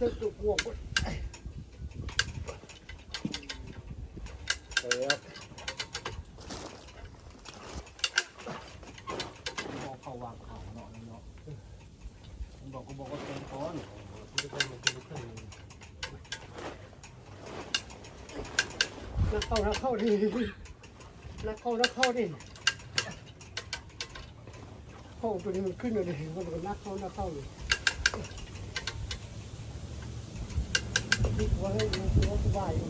ເທິງຕົວກວງພຸ້ນ ເອີ ບໍ່ເຂົ້າວາງຂາເນາະ ເນາະ ມັນບອກ ກໍບອກວ່າເປັນກ້ອນ ນັກເຂົ້າ ນັກເຂົ້ານີ້ ນັກເຂົ້າ ນັກເຂົ້ານີ້ ເຂົ້າຕົວນີ້ມັນຂຶ້ນເລີຍ ມັນກໍນັກເຂົ້າ ນັກເຂົ້ານີ້ ຄິດວ່າ ເຮີ້ຍ ມັນຄືວ່າສະບາຍຢູ່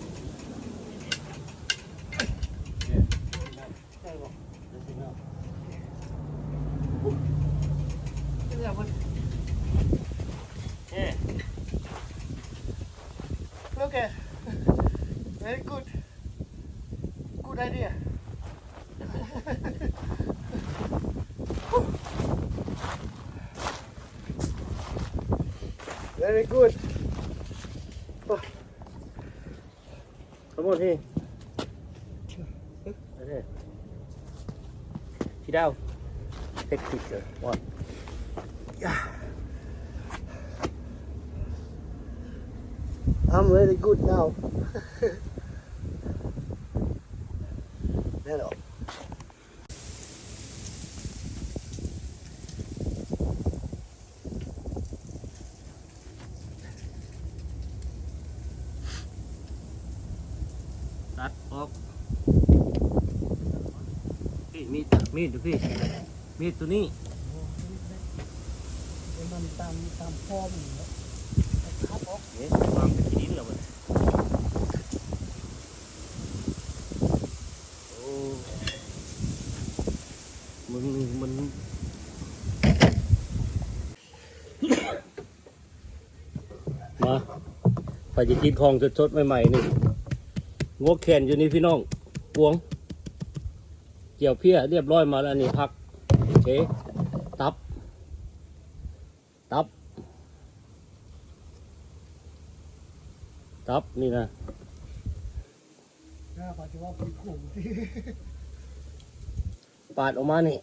ໄດ້ບໍ່? ເອີ Look at, very good, good idea. Very good. Come on here. Okay. Sit down. Take picture. One. Yeah. I'm very good now. Hello. ຕັດອອກ ພີ້ ມີດ ມີດຢູ່ພີ້ ມີດຕົວນີ້ ມັນຕາມ ຕາມຂໍ້ມັນເນາະ ຕັດອອກ ນີ້ວາງໄປທີ່ດິນແລ້ວບັດນີ້ ໂອ້ ມຶງນີ້ມັນ ມາ ໃຜຈະກິນຂອງສົດໆ ໃໝ່ໆ ນີ້ ງົວແຂນຢູ່ນີ້ພີ່ນ້ອງ ກວງ ກ່ຽວເພຍລຽບຮ້ອຍມາແລ້ວ ອັນນີ້ຜັກ ໂອເຄ ຕັບ ຕັບ ຕັບນີ້ນະ ປາດອອກມານີ້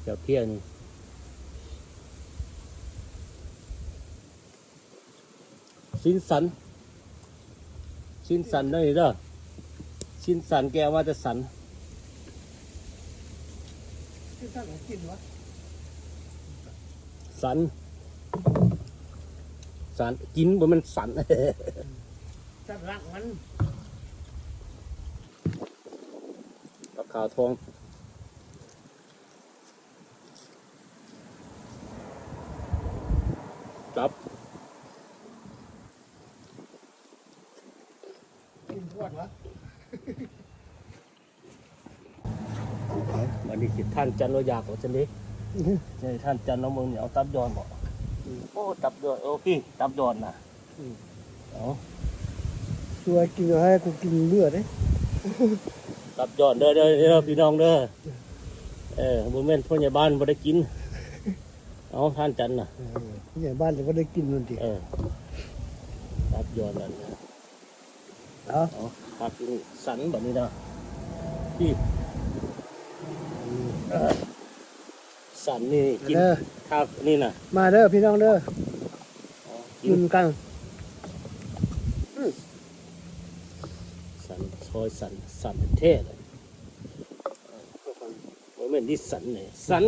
ແລ້ວພຽງນີ້ ຊິ້ນສັນ ຊິ້ນສັນເດີນີ້ເດີ ຊິ້ນສັນແກເອົາມາແຕ່ສັນ ຊິ້ນສັນເອົາກິນວະ ສັນ ສັນ ກິນ ບໍ່ແມ່ນສັນ ສັນຫຼັກມັນ ປາຂາວທອງ ຕັບ ກິນທອດວະ ເອົາ ບັດນີ້ຊິທ່ານຈັນລາວຢາກວ່າຊັ້ນເດ ນີ້ທ່ານຈັນລາວເບິ່ງນີ້ ເອົາຕັບຍ້ອນບໍ່ ອືມ ໂອ້ ຕັບຍ້ອນ ໂອ້ ພີ້ ຕັບຍ້ອນນະ ອືມ ເອົາ ຊ່ວຍກິນເອົາໃຫ້ ກູກິນເບື່ອເດ້ ຕັບຍ້ອນເດີ ເດີ ເດີ ພີ່ນ້ອງເດີ ເອີ ບໍ່ແມ່ນພໍ່ໃຫຍ່ບ້ານບໍ່ໄດ້ກິນ ເອົາ ທ່ານຈັນນະ ເອີ ຜູ້ໃຫຍ່ບ້ານຈະບໍ່ໄດ້ກິນນັ້ນຕິ ເອີ ຕັບຍ້ອນນັ້ນນະ ເອົາ ເອົາ ຕັບຢູ່ນີ້ ສັນບັດນີ້ນະ ພີ້ ອືມ ເອີ ສັນນີ້ກິນ ມາເດີ ຄັກນີ້ນະ ມາເດີພີ່ນ້ອງເດີ ກິນນຳກັນ ອືມ ສັນ ຊອຍສັນ ສັນແທ້ເລີຍ ບໍ່ແມ່ນດິສັນເດ ສັນ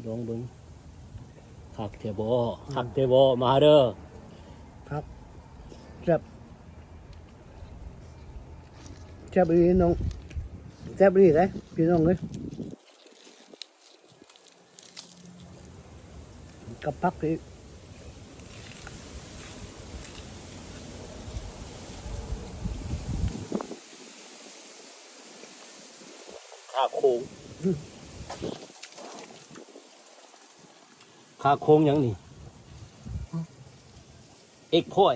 ລອງເບິ່ງ ຄັກແທ້ບໍ່ ອືມ ຄັກແທ້ບໍ່ ມາເດີ ຄັກ ແຊບ ແຊບອີ່ຫຼີນ້ອງ ແຊບອີ່ຫຼີເດ້ ພີ່ນ້ອງເອີຍ. ກັບຜັກອີກ ຂາໂຄງ ອືມ ຂາໂຄງຫຍັງນີ້ ເອັກພອຍ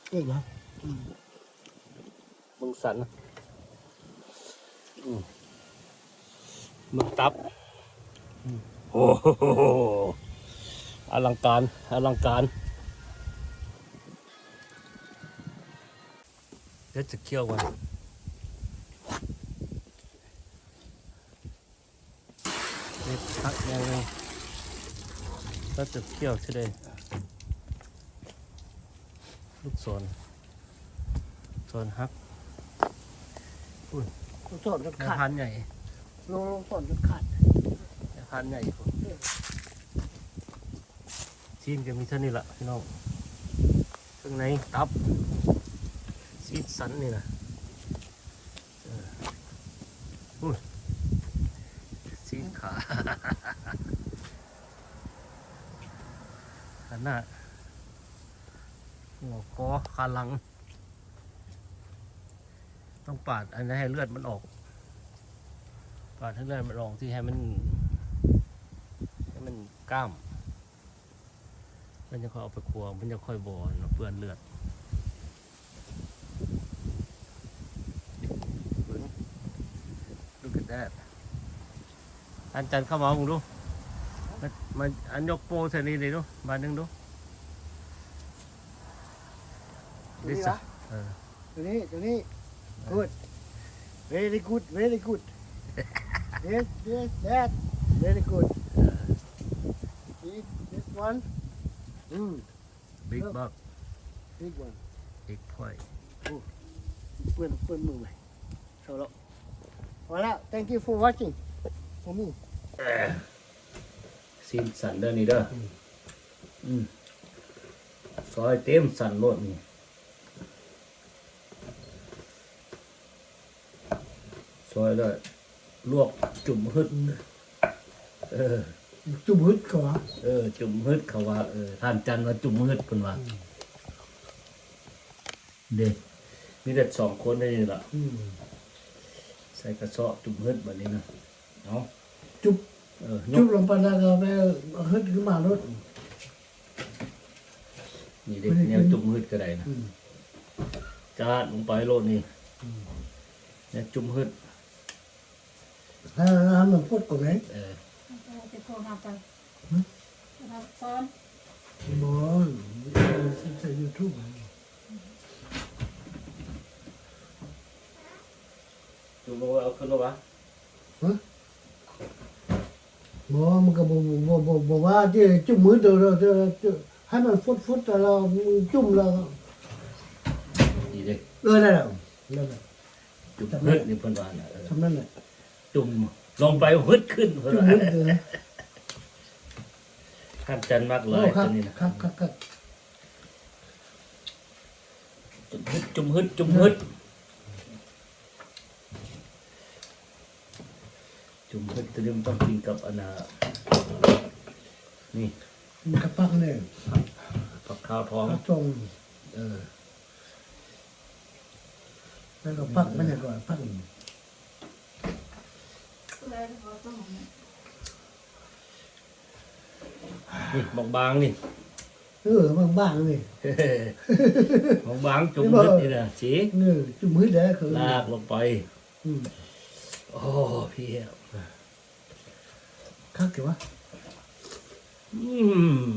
ເອັກຫຍັງ ອືມ ເບິ່ງສັນ ອືມ ເບິ່ງຕັບ ອືມ ໂອ້ໂຫ ອະລັງການ ອະລັງການ ດຽວຈະຄ້ຽວກ່ອນ. ຍັງ ແລ້ວຈະຂຽວຊິໄດ້ ລູກສອນ ສອນຫັກ ອຸ້ຍ ລູກສອນຈົນຂາດ ແມ່ພັນໃຫຍ່ ລູກ ລູກສອນຈົນຂາດ ແມ່ພັນໃຫຍ່ພຸ້ນ. ຊີ້ນກໍມີເທົ່ານີ້ລະພີ່ນ້ອງ ເຄື່ອງໃນ ຕັບ ຊີ້ນສັນນີ້ນະ ເອີ ອຸ້ຍ ຊີ້ນຂາ ຂະໜາດ ຫົວ ຄໍ ຂາຫຼັງ. ຕ້ອງປາດອັນນັ້ນໃຫ້ເລືອດມັນອອກ ປາດໃຫ້ເລືອດມັນອອກ ທີ່ໃຫ້ມັນ ໃຫ້ມັນກ້າມ ມັນຈະຄ່ອຍເອົາໄປຄົວ ມັນຈະຄ່ອຍບໍ່ເປື້ອນເລືອດ. ເບິ່ງ Look at that. ອາຈານເຂົ້າມາເບິ່ງດູ ມາ ມາ ອັນຍົກໂປ້ໃສ່ນີ້ເດ້ດູ ບາດໜຶ່ງດູ ນີ້ຫວາ? ເອີ ຕົວນີ້ ຕົວນີ້ Good. Very good, very good. This, this, that. Very good. See this one? ອືມ Big buck. Big one. Big poi. ໂອ້ ເປື້ອນ ເປື້ອນມືໄວ້. ເຊົາລະ ພໍລະ Thank you for watching for me. ຊີ້ນສັນເດີນີ້ເດີ ອືມ ອືມ ຊອຍເຕັມສັນໂລດນີ້ ຊອຍແລ້ວລວກຈຸ່ມຫຶດ ເອີ ຈຸ່ມຫຶດເຂົາວ່າ ເອີ ຈຸ່ມຫຶດເຂົາວ່າ ເອີ ທ່ານຈັນວ່າຈຸ່ມຫຶດເພິ່ນວ່າ ອືມ ເດ້ ມີແຕ່ສອງຄົນເດ້ນີ້ລະ ອືມ ໃສ່ກະເຊາະຈຸ່ມຫຶດບາດນີ້ນະ ເອົາ ຈຸບ ເອີ ຈຸບລົງໄປແລ້ວກໍໄປເຮັດຂຶ້ນມາໂລດ ນີ້ເດ້ ແນວຈຸ່ມຫຶດກໍໄດ້ນະ ອືມ ຈາດລົງໄປໂລດນີ້ ອືມ ແນວຈຸ່ມຫຶດ ໃຫ້ ໃຫ້ມັນຟົດກ່ອນໄດ໋ ເອີ ເອົາໄປໂທຫາກັນ ຫຶ? ໂທຫາກ່ອນ ບໍ່ ໃສ່ຢູທູບ ຈຸ່ມລົງແລ້ວເອົາຂຶ້ນໂລດຫວາ? ຫະ? ບໍ່ ມັນກໍບໍ່ ບໍ່ ບໍ່ ບໍ່ວ່າ ຈຸ່ມມືເດີ ໃຫ້ມັນຟົດໆ ແລ້ວຈຸ່ມແລ້ວ ນີ້ເດ້ ເອີ ນັ້ນແຫຼະ ນັ້ນແຫຼະ ຈຸ່ມຫຶດນີ້ເພິ່ນວ່ານະ ເອີ ສ່ຳນັ້ນແຫຼະ ຈຸ່ມລົງໄປຫຶດຂຶ້ນເພິ່ນວ່າ ຈຸ່ມຫຶດເດີ ທ່ານຈັນມັກຫຼາຍ ໂອ້ ຄັກ ຕົວນີ້ນະ ຄັກໆໆ ຈຸ່ມຫຶດ ຈຸ່ມຫຶດ ຈຸ່ມຫຶດ ຈຸ່ມຫຶດ ຕົວນີ້ມັນຕ້ອງກິນກັບອັນນ່າ ນີ້ ມັນກະປັກນີ້ ຜັກ ຜັກຂາວທອງ ຜັກທອງ ເອີ ແລ້ວກໍຜັກມັນນີ້ກ່ອນ ຜັກ ນີ້ບາງໆ ນີ້ ເອີ ບາງໆ ນີ້ ບາງໆ ຈຸ່ມຫຶດນີ້ນະ ຊິ ເອີ ຈຸ່ມຫຶດແລ້ວ ລາກລົງໄປ ອືມ ໂອ້ ເພຍ ຄັກຢູ່ຫວາ? ອືມ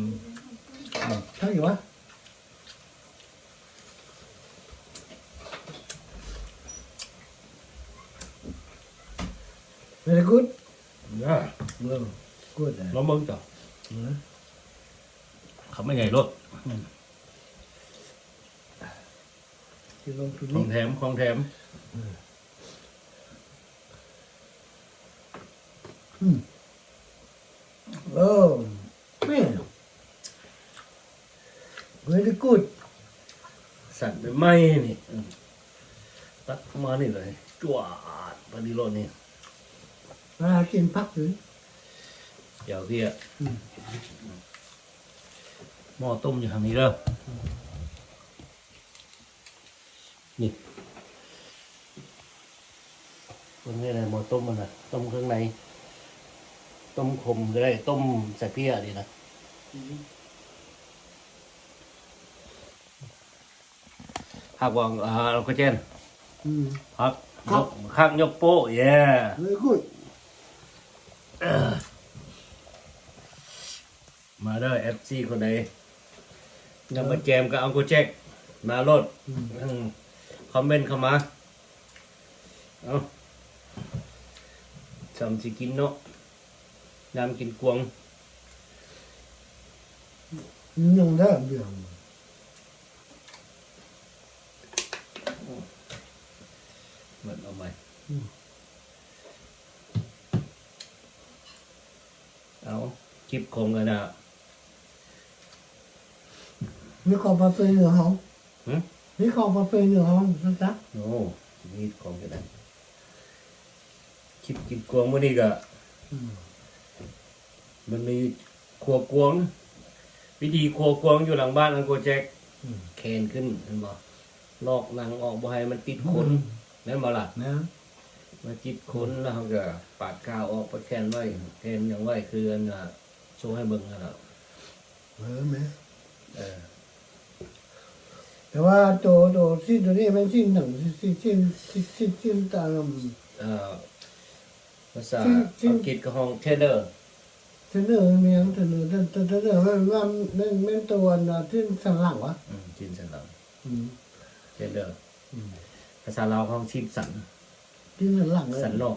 ຄັກຢູ່ຫວາ? Very good. Yeah. ເອີ good. ລອງເບິ່ງເຈົ້າ ເອີ ຄຳໃຫຍ່ໂລດ ອືມ ຂອງແຖມ ຂອງແຖມ ອືມ ອືມ ໂອ້ ແມ່ນ very good ສັນໃໝ່ໆ ນີ້ ອືມ ຕັກມານີ້ເລີຍ ຈວດ ພໍດີໂລດນີ້ ເວລາກິນຜັກຢູ່ ດຽວເພຍ ອືມ ໝໍ້ຕົ້ມຢູ່ທາງນີ້ເດີ ອືມ ນີ້ ເບິ່ງໄດ້ເລີຍ ໝໍ້ຕົ້ມມັນນະ ຕົ້ມເຄື່ອງໃນ ຕົ້ມຂົມກໍໄດ້ ຕົ້ມໃສ່ເພຍນີ້ນະ ອືມ ຮັກບໍ່ ອາ ອາກາເຈນ ອືມ ຮັກ ຄັກ ຍົກ ຄັກ ຍົກໂປ້ yeah very good. ມາເດີ ເອັຟຊີ ຄົນໃດ ຢາກມາແຈມກັບອັງໂກແຈັກ ມາໂລດ ອືມ ອືມ ຄອມເມັນເຂົ້າມາ ເອົາ ຊ່ຳຊິກິນເນາະ. ຍາມກິນກວາງ ຍັງໄດ້ເບຍ ເໝິດເອົາໃໝ່ ອືມ ເອົາ ຄລິບຂອງອັນນ່າ ມີຂອງປະເພນີເຮົາ ຫຶ? ມີຂອງປະເພນີເຮົາ ຮູ້ຈັກ? ໂອ້ ມີຂອງຢູ່ນັ້ນ ຄລິບກິນກວາງມື້ນີ້ກະ ອືມ ມັນມີຄົວກວາງ ວິທີຄົວກວາງຢູ່ຫຼັງບ້ານອັງໂກແຈັກ ອືມ ແຂນຂຶ້ນ ເຫັນບໍ່? ລອກໜັງອອກບໍ່ໃຫ້ມັນຕິດຂົນ ອືມ ແມ່ນບໍ່ລະ? ແມ່ນ ມັນຕິດຂົນ ອືມ ແລ້ວເຮົາກະປາດກາວອອກ ປາດແຂນໄວ້ ແຂນຫຍັງໄວ້ ຄືອັນນ່າ ໂຊໃຫ້ເບິ່ງຫັ້ນລະ ເອີ ແມ່ນ ເອີ ແຕ່ວ່າໂຕ ໂຕຊີ້ນໂຕນີ້ແມ່ນຊີ້ນໜັງ ຊີ້ນ ຊີ້ນ ຊີ້ນ ຊີ້ນ ຊີ້ນຕາມ ເອີ ພາສາອັງກິດເຂົາຮ້ອງ ເທເນີ ເທເນີ ແມ່ນ ເທເນີ ເທເນີ ແມ່ນ ແມ່ນ ແມ່ນ ແມ່ນໂຕອັນຊີ້ນສັນຫຼັງຫວາ? ອືມ ຊີ້ນສັນຫຼັງ ອືມ ເທເນີ ອືມ ພາສາລາວເຮົາຊີ້ນສັນ ກິນສັນຫຼັງເລີຍ ສັນນອກ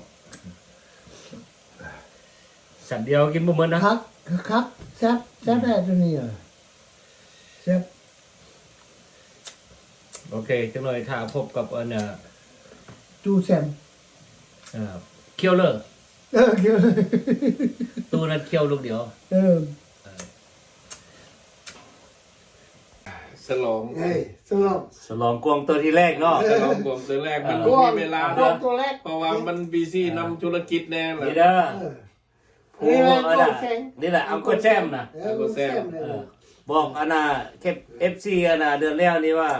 ສັນດຽວກິນບໍ່ໝົດນະ ຄັກ ຄັກ ແຊບ ແຊບ ອືມ ແທ້ໂຕນີ້ ແຊບ ໂອເຄ ຈັກໜ່ອຍຖ້າພົບກັບອັນນ່າ ຕູ້ແຊມ ເອີ ຄິວເລີ ເອີ ຄິວເລີ ຕູ້ນັ້ນຄິວລູກດຽວ ເອີ ເອີ ສະຫຼອງ ເອີ ສະຫຼອງ ສະຫຼອງກວາງໂຕທີແລກເນາະ ສະຫຼອງກວາງໂຕແລກ ມັນບໍ່ມີເວລາ ກວາງໂຕແລກ ເພາະວ່າມັນບີຊີນຳທຸລະກິດແນ່ລະ ນີ້ເດີ ເອີ ໂອ້ ອັນນ່າ ນີ້ແຫຼະ ອັງໂກແຊມນະ ເອີ ອັງໂກແຊມ ເອີ ບອກອັນນ່າ ເອັຟຊີ ອັນນ່າ ເດືອນແລ້ວນີ້ວ່າ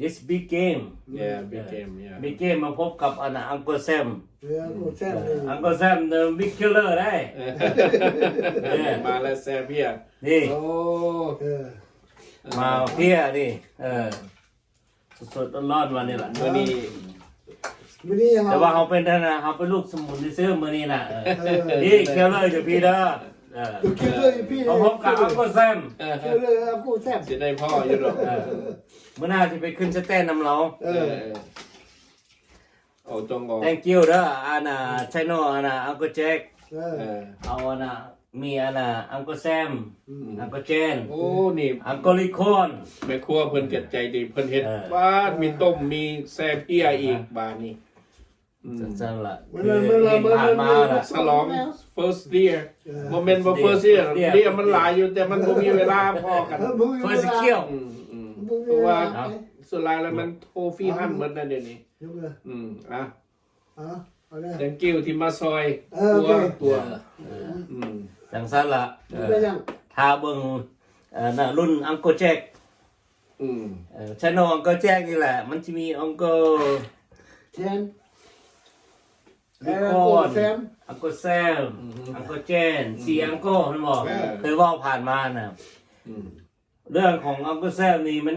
This big game. Yeah, big game, yeah. Big game ມາພົບກັບອັນນ່າ Uncle Sam. Yeah, Uncle Sam ເອີ ເລີຍ Uncle Sam the big killer ໄດ໋ ເອີ ເອີ ມາແລ້ວແຊເພຍ ນີ້ ໂອ້ ເອີ ມາເພຍນີ້ ເອີ ສົດໆຮ້ອນໆ ວ່ານີ້ລະ ມື້ນີ້ ມື້ນີ້ເຮົາ ແຕ່ວ່າເຮົາເປັນອັນນ່າ ເຮົາເປັນລູກສະໝຸນຊື່ໆ ມື້ນີ້ນະ ເອີ ເອີ ນີ້ killer ຢູ່ພີ້ເດີ ເອີ killer ຢູ່ພີ້ ມາພົບກັບ Uncle Sam ເອີ killer Uncle Sam ຊິໄດ້ພໍ້ຢູ່ດອກ ເອີ ມື້ໜ້າຊິໄປຂຶ້ນສະແຕນນຳລາວ ເອີ ເອີ ເອົາຕົງອອກ Thank you ເດີ ອັນນ່າ channel ອັນນ່າ Uncle Jack ເອີ ເອີ ເອົາອັນນ່າ ມີອັນນ່າ Uncle Sam ອືມ Uncle Jane ໂອ້ ນີ້ Uncle Lincoln ແມ່ຄົວເພິ່ນກໍໃຈດີ ເພິ່ນເຮັດ ເອີ ປາດ ມີຕົ້ມ ມີແຊເພຍອີກ ບາດນີ້ ອືມ ຊັ້ນໆລະ ເວລາ ຄືເວລາເຫັນຜ່ານມາລະ ສະຫຼອງ first year ເອີ ບໍ່ແມ່ນວ່າ first year first year year ມັນຫຼາຍຢູ່ ແຕ່ມັນບໍ່ມີເວລາພໍ້ກັນ ເອີ ບໍ່ມີເວລາ first year ອືມໆ ບໍ່ມີເວລາ ເພາະວ່າສ່ວນຫຼາຍແລ້ວມັນ trophy hunt ໝົດແລ້ວດຽວນີ້ ອືມ ອ່ະ ອ່ະ ເອົາເດີ Thank you ທີ່ມາຊ່ອຍ ເອີ ຕົວ ໂອເຄ ຕົວ ເອີ ອືມ ຈັ່ງຊັ້ນລະ ເອີ ເປັນຫຍັງ ຖ້າເບິ່ງ ເອີ ໜ້າລຸ້ນ Uncle Jack ອືມ ເອີ channel Uncle Jack ນີ້ແຫຼະ ມັນຊິມີ Uncle ແຊມ Lincoln Uncle Sam Uncle Sam ອືຮຶ Uncle Jane ອືຮຶ ສີ່ Uncle ແມ່ນບໍ່? ເອີ ເຄີຍເວົ້າຜ່ານມານະ ອືມ ເລື່ອງຂອງ Uncle Sam ນີ້ມັນ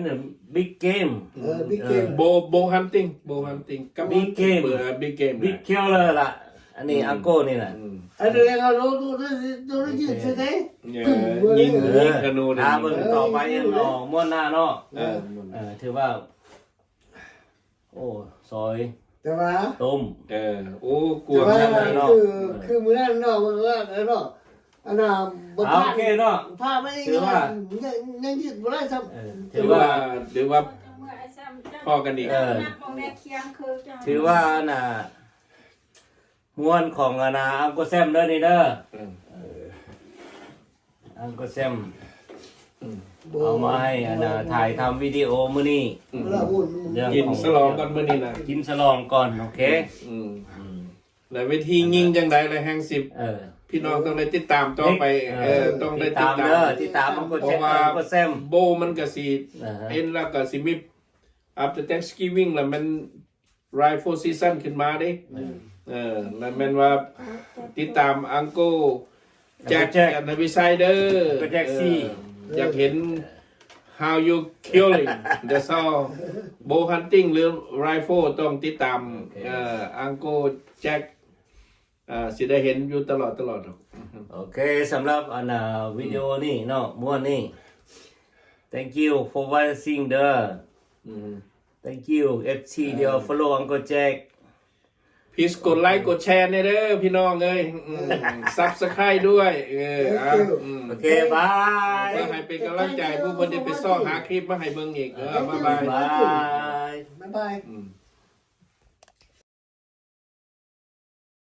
big game ເອີ big game ເອີ bow bow hunting bow hunting ກັບ big game ເອີ big game big killer ລະ ອັນນີ້ ອືມ Uncle ນີ້ນະ ອືມ ອັນນີ້ເຮົາ ເອີ ຍິງ ເອີ ຍິງທະນູ ຖ້າເບິ່ງຕໍ່ໄປ ເອີ ເນາະ ມ່ວນໜ້າເນາະ ເອີ ເອີ ຖືວ່າ ໂອ້ ຊອຍ ແຕ່ວ່າ ຕົ້ມ ເອີ ໂອ້ ກວມ ແຕ່ວ່າ ເນາະ ຄື ເອີ ຄືມື້ນັ້ນເນາະ ມື້ນັ້ນເນາະ ອັນນ່າ ບໍ່ ອ່າ ພາ ໂອເຄເນາະ ພາໄປ ຖືວ່າ ຍັງ ຍັງຍຶດບໍ່ໄດ້ຊ້ຳ ເອີ ຖືວ່າ ຖືວ່າພໍ້ກັນອີກ ເອີ ຖືວ່າອັນນ່າ ມ່ວນຂອງອັນນ່າ Uncle Sam ເດີນີ້ເດີ ອືມ ເອີ Uncle Sam ອືມ ເອົາມາໃຫ້ອັນນ່າ ຖ່າຍທຳວິດີໂອມື້ນີ້ ອືມ ເລື່ອງຂອງ ກິນສະຫຼອງກັນມື້ນີ້ນະ ກິນສະຫຼອງກ່ອນ ໂອເຄ ອືມ ອືມ ແລະເວທີຍິ່ງຈັ່ງໃດ ແລະແຮ່ງສິບ ເອີ ພີ່ນ້ອງຕ້ອງໄດ້ຕິດຕາມຕໍ່ໄປ ເອີ ເອີ ຕ້ອງໄດ້ຕິດຕາມ ຕິດຕາມເດີ ຕິດຕາມ Uncle Jack ເພາະວ່າ Uncle Sam ໂບມັນກະຊິ ອ່າຮະ ເຫັນແລ້ວກະຊິມີ after Thanksgiving ລະແມ່ນ rifle season ຂຶ້ນມາເດ້ ແມ່ນ ເອີ ແມ່ນ ແມ່ນວ່າຕິດຕາມ Uncle Jack Uncle Jack and Heaviside ເດີ Uncle Jack ເອີ C ຢາກເຫັນ how you killing the sow bow hunting ຫຼື rifle ຕ້ອງຕິດຕາມ ໂອເຄ ເອີ Uncle Jack ເອີ ຊິໄດ້ເຫັນຢູ່ຕະຫຼອດ ຕະຫຼອດດອກ ໂອເຄ ສຳລັບອັນນ່າ ວິດີໂອນີ້ເນາະ ມ່ວນນີ້ thank you for watching ເດີ ອືມ thank you ເອັຟຊີ ເອີ ທີ່ follow Uncle Jack Please ກົດໄລກົດແຊແດ່ເດີພີ່ນ້ອງເອີຍ ອືມ Subscribe ດ້ວຍ ເອີ Thank ອ່ະ you ອືມ ໂອເຄບາຍ ເພື່ອໃຫ້ເປັນກຳລັງໃຈຜູ້ເພິ່ນໄດ້ໄປຊອກຫາຄລິບມາໃຫ້ເບິ່ງອີກ ເອີ ບາຍບາຍ ບາຍ บ๊າຍບາຍ ອືມ